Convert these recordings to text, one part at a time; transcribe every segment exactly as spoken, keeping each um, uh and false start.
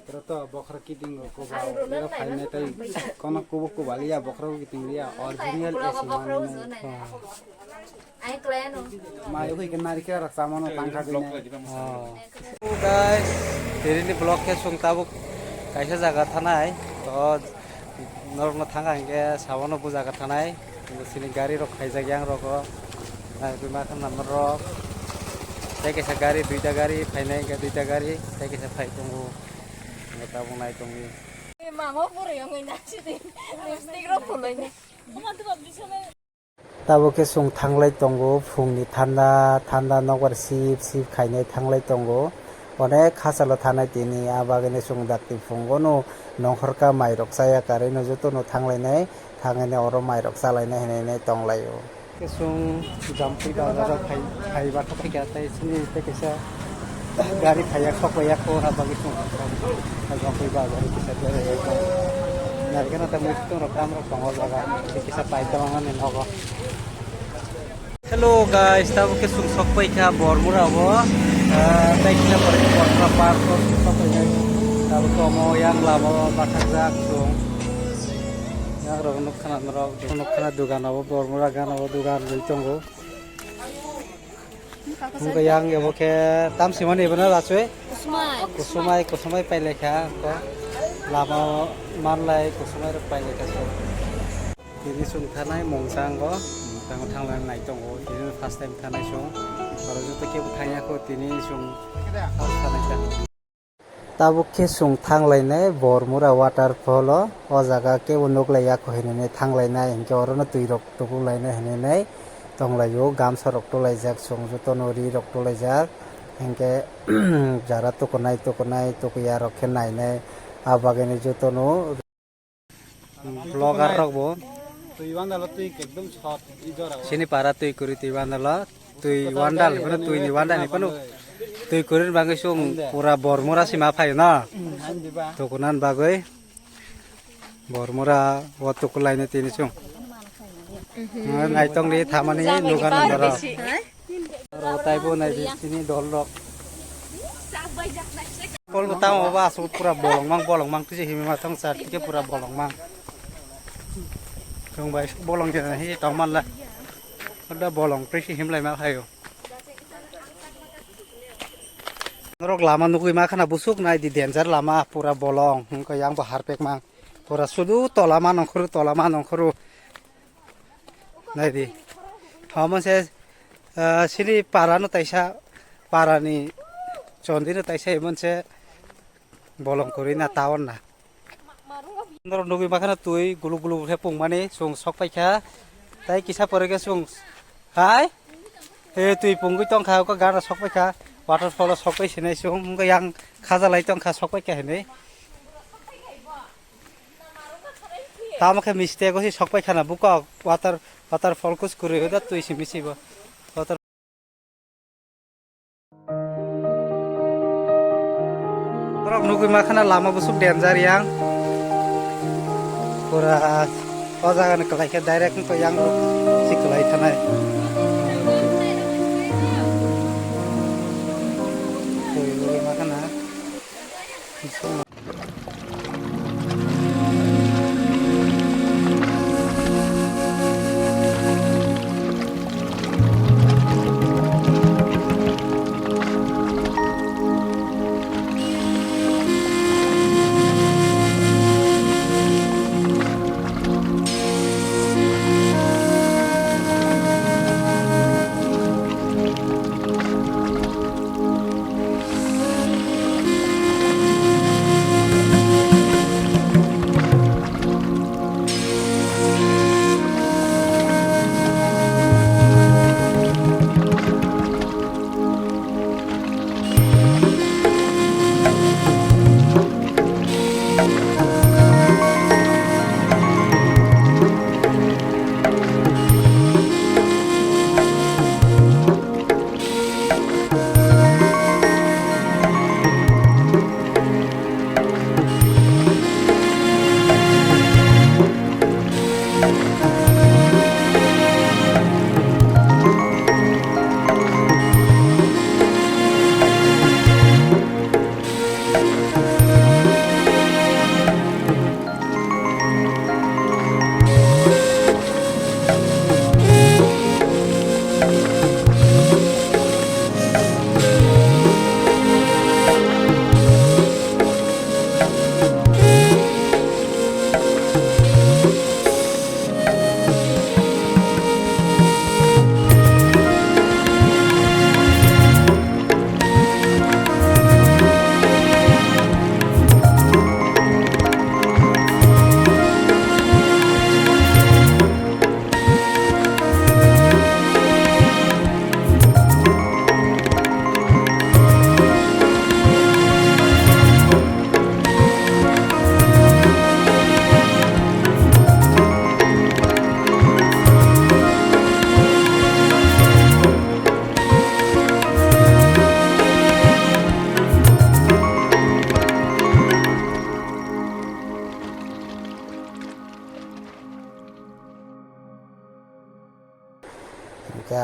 Oro to bokhorok kiting rok koba, oro phainai tei kono kubuk kubaliya, bokhorok kiting liya, original esi manwi nai. Ai kleno. Mai hui ke narikel rok chamano tangkha dinai. Oh. Guys, tini ni vlog khe chwng tabuk kaisa jaga thanai. To norokno thangkha hinkhe sabono bujaga thanai. Chini gari rok khaijak yang rogo. Nai bima khan number rok. Tei kaisa gari, duita gari phainai, hinkhe duita gari tei kaisa phai tongo. Hinkhe tabuk nai tongwi. Mama puri yongwi nasidi. Lipstick rok phulwi ni. Tabuk khe chwng thanglai tongo, phungni thanda thanda nokbar sip sip khainai thanglai tongo. Onek hachalo thanai tini, a bagwino chwng dakti phungo no nongkhorka mairok chaya karwi no jotono thanglainai, thangwi no oro mairok chalainai hinwi tonglaio. Khe chwng Jampui bazaro phai, phaiba khe phikha tei chini tei kaisa gari phaiya khokpaiya kho, ha bagwi chwng Jampui bazaro kisa beraiya kho. Narikhe no tei muitung rok tam rok tongo jaga, tei kisa pai tongo ani nogo. Hello guys, tabuk khe chwng sokpai kha Bormura o, ah, tei kisa pore Bormura park o chwng sokpai kha. Tabuk khe omo yang lama o bathakjak chwng. Yang rok nuk khana norok, nuk khana dugan o, Bormura gana o dugan rwi tongo. Hwnkhe yang ebo khe tam simani ebo na rachoi? Kusumai. Kusumai, kusumai pailai kha, ko lama o manlai kusumai rok pailai kha. Tini chwng thanai Mungsango, Mungsango thanglai nai tongo. Tini first time thanai chwng. Aro joto kebo thangya kho tini chwng first thanai kha. Tabuk khe chwng thanglainai Bormura waterfall o. O jaga kebo nuklaiya kho hinwi thanglainai, hinkhe orono twi rok tubuklainai hinwi tonglaio. Gamsa rok tulaijak, chwng jotono ri rok tulaijak, hinkhe jara tukunai tukunai tukuya rok khe nainai, a bagwino jotono. Vlogger rok bo. Twi wandalo twi ekdom sot, i jora o. Sini para twi kwrwi twi wandalo. Twi wandal, kono twi ni wandal ni kono. Twi kwrwi ni bagwi chwng pura Bormura sima phaio na. Hmm, han diba. Tukunan bagwi. Bormura o tukulaini tini chwng. Naitong di thamani nugan nandaro. Aro taibo nai di sini dol rok. Kol bo tamo ba asuk pura bolong mang, bolong mang tisi himi ma tong sar tike pura bolong mang. Chwng bai bolong jena hi tong man la. Oda bolong tisi him lai ma phaio. Norok lama nugwi ma khana busuk nai di danger lama pura bolong. Hwnkhe yang bo harpek mang. Pura sudu tola ma nongkhoro, tola ma nongkhoro. Naidi. Omo se, ah, sini para no taisa, para ni chondi no taisa, emon se bolong kwrwi na town na. Norok nugwi makhano twi guluk guluk khe pungmani chwng sok paikha. Tai kisa pore khe chwng hai. He twi pungwi tongkha, oko gana sok paikha. Waterfall o sok pai sinai chwng, wngkha yang khajalai tongkha sok paikha hinwi. Tamo khe mistake o se sok pai khana bukok water, waterfall kus kwrwi hoda twi simi sibo. Water. Borok nugwi ma khana lama busuk danger yang. Pura o jaga ni kwlai khe direct wngkha yang si kwlai thanai. Twi nugwi ma khana.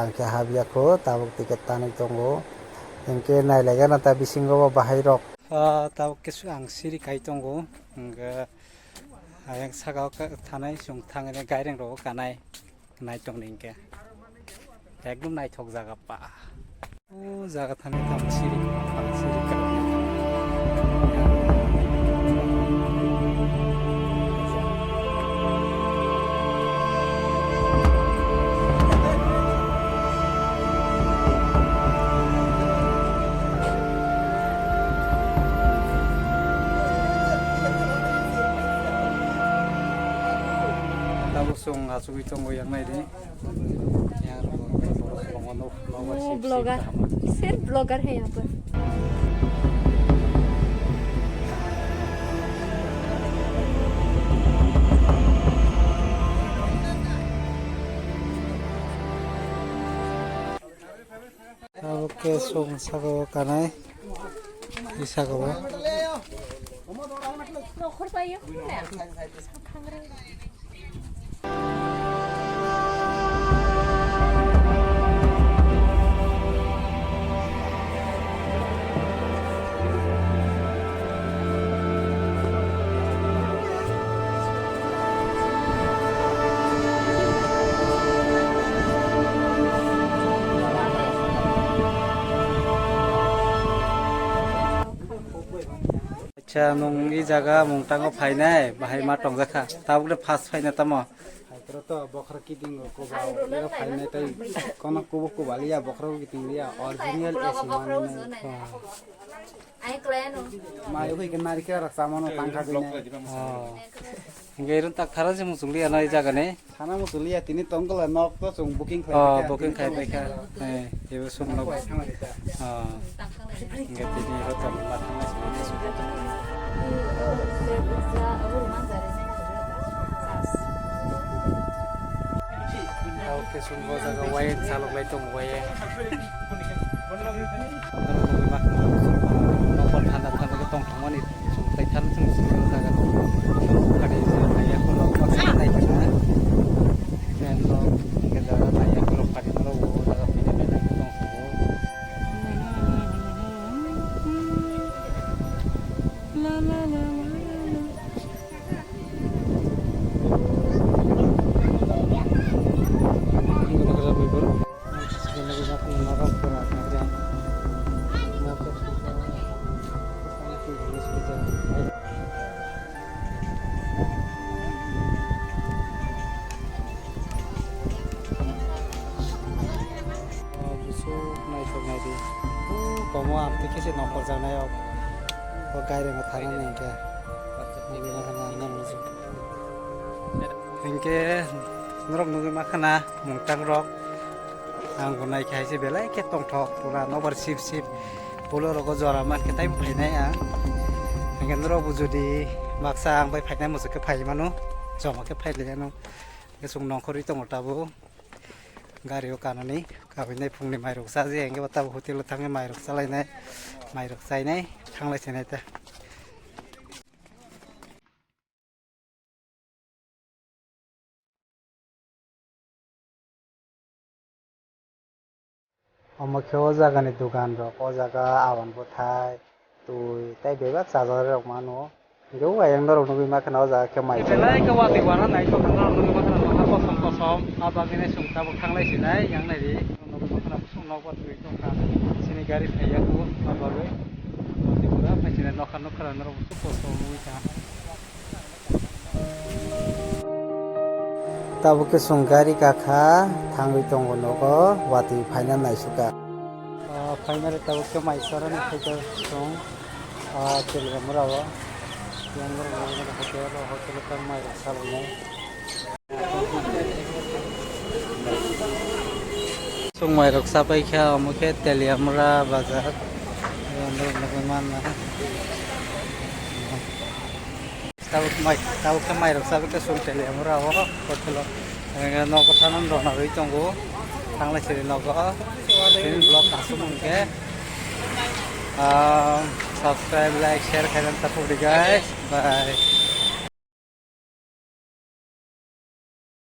Ang khe habya kho, tabuk ticket tanwi tongo. Hinkhe nailaigana ta bisingo bo bahai rok. Ah, tabuk khe ang siri kai tongo. Hinkhe ayang saka o ka-, thanai chwng thangwi gaireng rogo kanai. Nai tongdi hinkhe. Ekdom naithok jaga pa. O jaga thani tamo siri, siri ka. Tabuk chwng achugwi tongo yang naidi. Yang borok, borok, borok, borok, Oh, vlogger. Siya vlogger hai yahan par. Abo khe chwng saka o kanai. I saka o. Acha, nwng i jaga mungtango phainai, bahai ma tongjakha. Tabukle first phaina tamo? Haikoro to bokhorok kiting koba, iro phainai tei kono kubu kuba liya, bokhorok kiting liya, original esi manwi nai. Mai hui ke narikel rok samano tangka gwi nai. Oh. Hingke iron tak thara se muchung liya no i jaga ni. Sana muchung liya tini tongkol nok to chwng booking khlai. Oh, booking khai pai kha. Eh, ebo sum nok. Oh. Hingke tini ro tong ma thang ma sini. Tao ke sum go jaga wayang salok lai tong wayang. Nokol thanda thanda ke tong thangmani. Sumtai thang sung sung jaga. Kari naiya kolok baksa nai kena. Ken lo ke jaga naiya kolok kari lo wo jaga pide pide ke tong sung wo. La la la la la. Busuk naithok naidi. O komo amtwi khe se nongkhor jaknai o. O gaireng thana ni hwnkhe. Hwnkhe norok nugwi mankha na mungtangrok. Ang bo naikhe hai se belai khe tongthok pura nokbar sip sip. Pulo rogo jora mankhe taibo phainai ang. Hwnkhe norok bo jodi baksa ang bai phainai muchuk khe phai mano. Joma khe phai liya no. Hwnkhe chwng nongkhorwi tongo tabuk. Gari o kanani, kabinai phungni mairok chaji, hwnkhe bo tabuk hotel o thangwi mairok chalainai, mairok chainai, thanglai sinai ta. Omo khe o jagani dogan rok, o jaga awan bwthai, twi tei bebak chajaknai rok mano. Hwnkhe o ayang norok nugwi mankha na o jaga khe mai. Belai khe watwi wana naithok norok nugwi mankha na nokha kosom kosom. A bagwino chwng tabuk thanglai sinai yang naidi. Nugwi mankha na busuk nok watwi tongkha. Chini gari phaiya kho a bagwi. Watwi pura phai sinai nokha nukha norok busuk kosom wngwi kha. Tabuk khe chwng gari kakha thangwi tongo nogo watwi phaina naisukha. Ah, finally tabuk khe mai chorani khaikha chwng, ah, Teliamura o. Teliamura o hotel, hotel o tang mai rok salai nai. Chwng mai rok chapai kha omo khe Teliamura bazar. Tabuk mai, tabuk khe mairok chabi khe chwng Teliamura o hotel o. Nogo thangna rwna rwi tongo. Thanglai siri nogo. Tini vlog aswk hwnkhe, ah, subscribe, like, share khaina ta phukdi guys. Bye.